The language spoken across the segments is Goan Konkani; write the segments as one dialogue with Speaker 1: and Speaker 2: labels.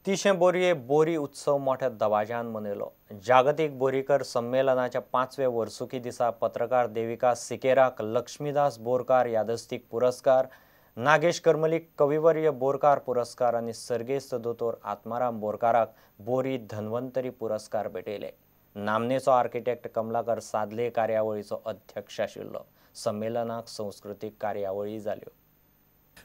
Speaker 1: तिशें बोरये बोरी उत्सव मोठ्या दबाज्यान मनयलो। जागतीक बोरीकर संमेलनाच्या 5वे वर्सुकी दिसा पत्रकार देविका सिकेराक लक्ष्मीदास बोरकार यादस्तीक पुरस्कार, नागेश करमलीक कविवर्य बोरकार पुरस्कार आनी सर्गेस्त दोतोर आत्माराम बोरकाराक बोरी धन्वंतरी पुरस्कार भेटयले। नामनेचो आर्किटेक्ट कमलाकर सादले कार्यावळीचो अध्यक्ष आशिल्लो। संमेलनाक संस्कृतीक कार्यावळी जाल्यो।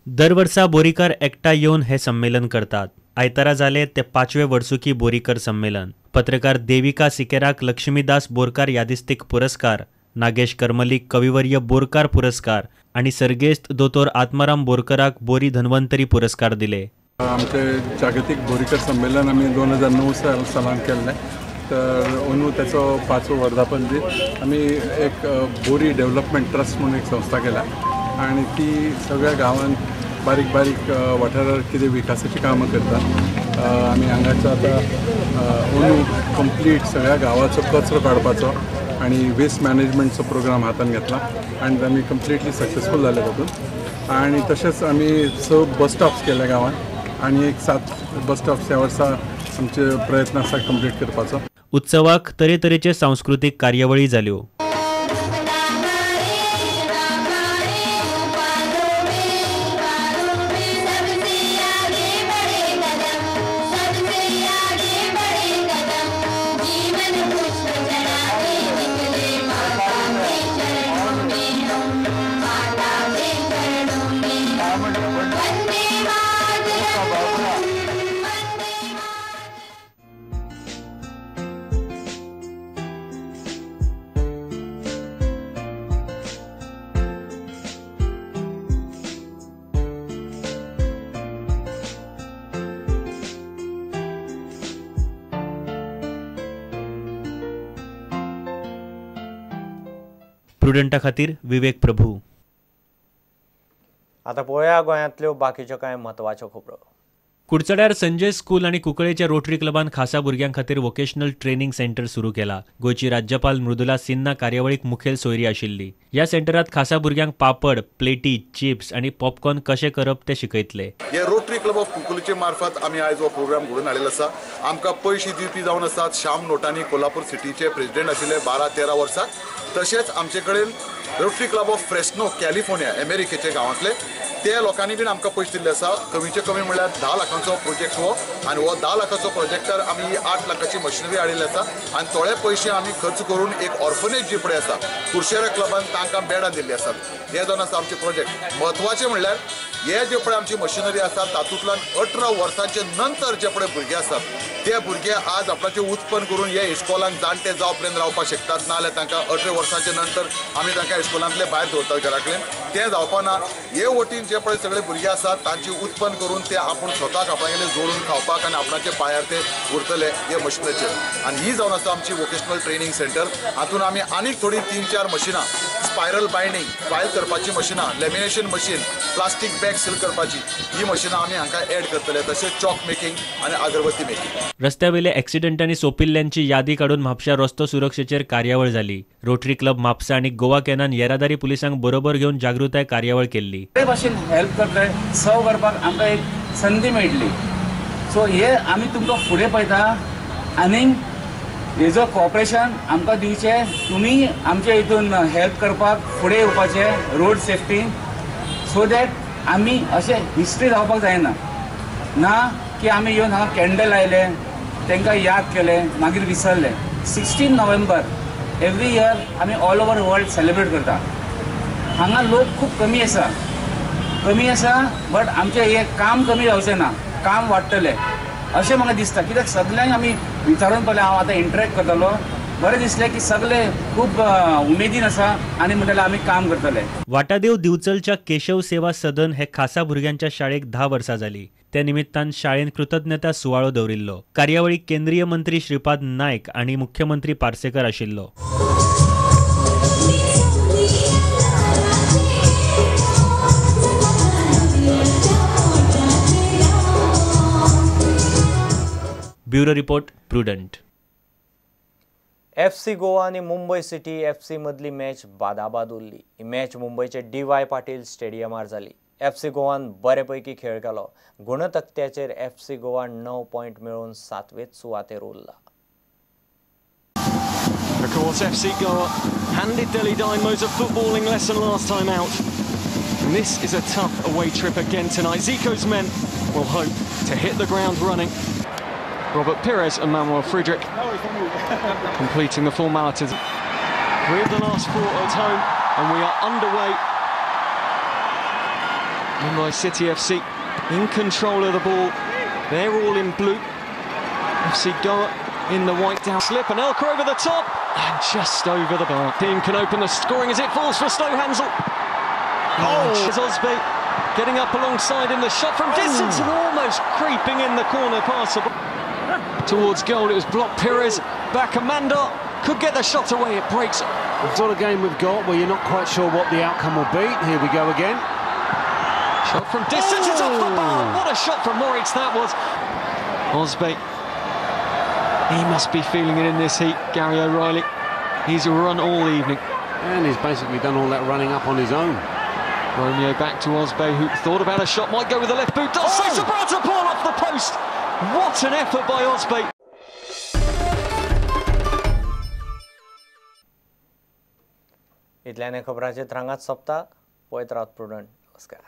Speaker 2: दर वर्सा बोरीकर एकठांय येवन हे संमेलन करतात। आयतारा जाले ते 5वे वर्सुकी बोरीकर संमेलन। पत्रकार देविका सिकेराक लक्ष्मीदास बोरकार यादिस्तीक पुरस्कार, नागेश करमलीक कविवर्य बोरकार पुरस्कार आनी सर्गेस्त दोतोर आत्माराम बोरकराक बोरी धन्वंतरी पुरस्कार दिले।
Speaker 3: आमचे जागतीक बोरीकर संमेलन आमी 2009 सालान केल्लें, तर अंदू त्याचो 5वो वर्धापन दीस आमी एक बोरी डेव्हलपमेंट ट्रस्ट म्हणून एक संस्था केल्या आनी ती सगळ्या गांवांत बारीक बारीक वाठारार कितें विकासाची कामां करता। आमी हांगाचो आतां अंदू कंप्लीट सगळ्या गांवाचो कचरो काडपाचो आनी वेस्ट मॅनेजमेंटचो प्रोग्राम हातान घेतला आनी आमी कंप्लिटली सक्सेसफूल जाले तातूंत। आनी तशेंच आमी 6 बस स्टॉप्स केले गांवांत आनी एक 7 बस स्टॉप्स ह्या वर्सा आमचे प्रयत्न आसा कंप्लीट करपाचो।
Speaker 2: उत्सवाक तरेतरेचे सांस्कृतीक कार्यावळी जाल्यो। प्रुडंटा खातीर विवेक प्रभू।
Speaker 1: आता पळोवया गोंयांतल्यो बाकीच्यो कांय म्हत्वाच्यो खबरो।
Speaker 2: कुडचड्यार संजय स्कूल आनी कुंकळेच्या रोटरी क्लबान खासा भुरग्यां खातीर वोकेशनल ट्रेनिंग सेंटर सुरू केला। गोंयची राज्यपाल मृदुला सिन्हा कार्यावळीक मुखेल सोयरी आशिल्ली। ह्या सेंटरात खासा भुरग्यांक पापड, प्लेटी, चिप्स आनी पॉपकॉर्न कशें करप ते शिकयतले।
Speaker 4: हे रोटरी क्लब ऑफ कुंकळीचे मार्फत आमी आयज हो प्रोग्राम घडोवन हाडिल्लो आसा। आमकां पयशे दिवपी जावन आसात श्याम नोटानी, कोल्हापूर सिटीचे प्रेसिडेंट आशिल्ले 12-13 वर्सां। तशेंच आमचे कडेन Rotary Club of Fresno California अमेरिकेचे गांवांतले ते लोकांनी बीन आमकां पयशे दिल्ले आसा। कमीचे कमी म्हणल्यार 10 लाखांचो प्रोजेक्ट हो आनी हो 10 लाखाचो प्रोजेक्टार आमी 8 लाखाची मशिनरी हाडिल्ली आसा आनी थोडे पयशे आमी खर्च करून एक ऑर्फनेज जी पळय आसा कुर्शेरा क्लबान तांकां बेडां दिल्ली आसात। हे जावन आसा आमचे प्रोजेक्ट। म्हत्वाचें म्हणल्यार हे जे पळय आमची मशिनरी आसा तातूंतल्यान 18 वर्सांचे नंतर जे पळय भुरगे आसात ते भुरगे आज आपणाचें उत्पन्न करून हे इस्कॉलांक जाणटे जावं पर्यंत रावपाक शकतात, ना जाल्यार तांकां 18 वर्सांचे नंतर आमी तांकां इस्कॉलांतले भायर दवरतात घरा कडेन, तें जावपा ना। हे वटेन जे पळय सगळे भुरगे आसात तांची उत्पन्न करून ते आपूण स्वताक आपणागेले जोडून खावपाक आनी आपणाचे पांयार ते उरतले हे मशिनरीचेर। आनी ही जावन आसा आमची वोकेशनल ट्रेनिंग सेंटर। हातूंत आमी आनीक थोडी 3-4 मशिनां, स्पायरल बायंडींग फायल करपाची मशिनां, lamination machine, plastic bag seal करपाची ही मशिनां आमी हांकां एड करतले, तशेंच चॉक मेकिंग आनी अगरबत्ती मेकिंग।
Speaker 2: रस्त्यावेले एक्सिडंटांनी सोंपिल्ल्यांची यादी काडून म्हापशा रस्तो सुरक्षेचेर कार्यावळ जाली। रोटरी क्लब म्हापसा आनी गोवा कॅनान येरादारी पुलिसांक बरोबर घेवन जागृताय कार्यावळ केल्ली।
Speaker 5: बरे भाशेन हेल्प करतले, सर्व करपाक आमकां एक संदी मेळटली। सो हे आमी तुमकां फुडें पळयता आनी हेजो कॉपरेशन आमकां दिवचें, तुमी आमच्या हितून हेल्प करपाक फुडें येवपाचें रोड सेफ्टीन, सो that आमी अशें हिस्ट्री जावपाक जायना ना की आमी येवन हांगा कॅन्डल लायले, तांकां याद केलें, मागीर विसरले। 16 नोव्हेंबर एवरी इयर आमी ऑल ओवर वर्ल्ड सेलिब्रेट करता। हांगा लोक खूब कमी आसा, कमी आसा, बट आमचें हें काम कमी जावचें ना, काम वाडटलें अशें म्हाका दिसता। कित्याक सगल्यांक आमी विचारून पळयलें, हांव आतां इंटरेक्ट करतलो, बरें दिसलें की सगळे खूब उमेदीन आसा आनी म्हणटले आमी काम करतले।
Speaker 2: वाटादेव दिवचलच्या केशव सेवा सदन हे खासा भुरग्यांच्या शाळेक 10 वर्सां जाली। त्या निमित्तान शाळेन कृतज्ञता सुवाळो दवरिल्लो। कार्यावळीक केंद्रीय मंत्री श्रीपाद नायक आनी मुख्यमंत्री पार्सेकर आशिल्लो। Bureau report, Prudent.
Speaker 1: FC Goa आनी मुंबय सिटी एफसी मदली मॅच बादाबाद उरली। ही मॅच मुंबयचे डीवाय पाटील स्टेडियमार जाली। एफसी गोवान बरे पैकी खेळ केलो. गुणतकत्याचेर एफसी गोवा 9 पॉयंट मेळोवन 7वेच सुवातेर उरला.
Speaker 6: Of course, FC Goa handed Delhi Dynamos a footballing lesson last time out. And this is a tough away trip again tonight. Zico's men will hope to hit the ground running. Robert Pires and Manuel Friedrich completing the formalities. 3 of the last 4 at home, and we are underway. Mumbai City FC in control of the ball. They're all in blue. FC Goa in the white down slip, and Elka over the top and just over the bar. Team can open the scoring as it falls for Stohansel. Oh, Osby getting up alongside in the shot from distance and almost creeping in the corner, passable towards goal. It was blocked. Pires back. Amanda could get the shot away. It breaks.
Speaker 7: What a game we've got where you're not quite sure what the outcome will be. Here we go again.
Speaker 6: Shot from distance, it's off the bar. What a shot from Moritz that was. Osby, he must be feeling it in this heat, Gary O'Reilly. He's run all evening.
Speaker 7: And he's basically done all that running up on his own.
Speaker 6: Romeo back to Osby, who thought about a shot, might go with the left boot. Does say Subrata Paul off the post. What an effort by Osby.
Speaker 1: इतल्याने खबरांचे रांगात सोंपता. पळयत रावत प्रुडंट. नमस्कार.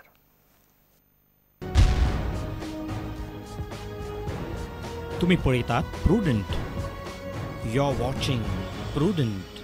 Speaker 8: तुम्ही पळयतात Prudent. You are watching Prudent.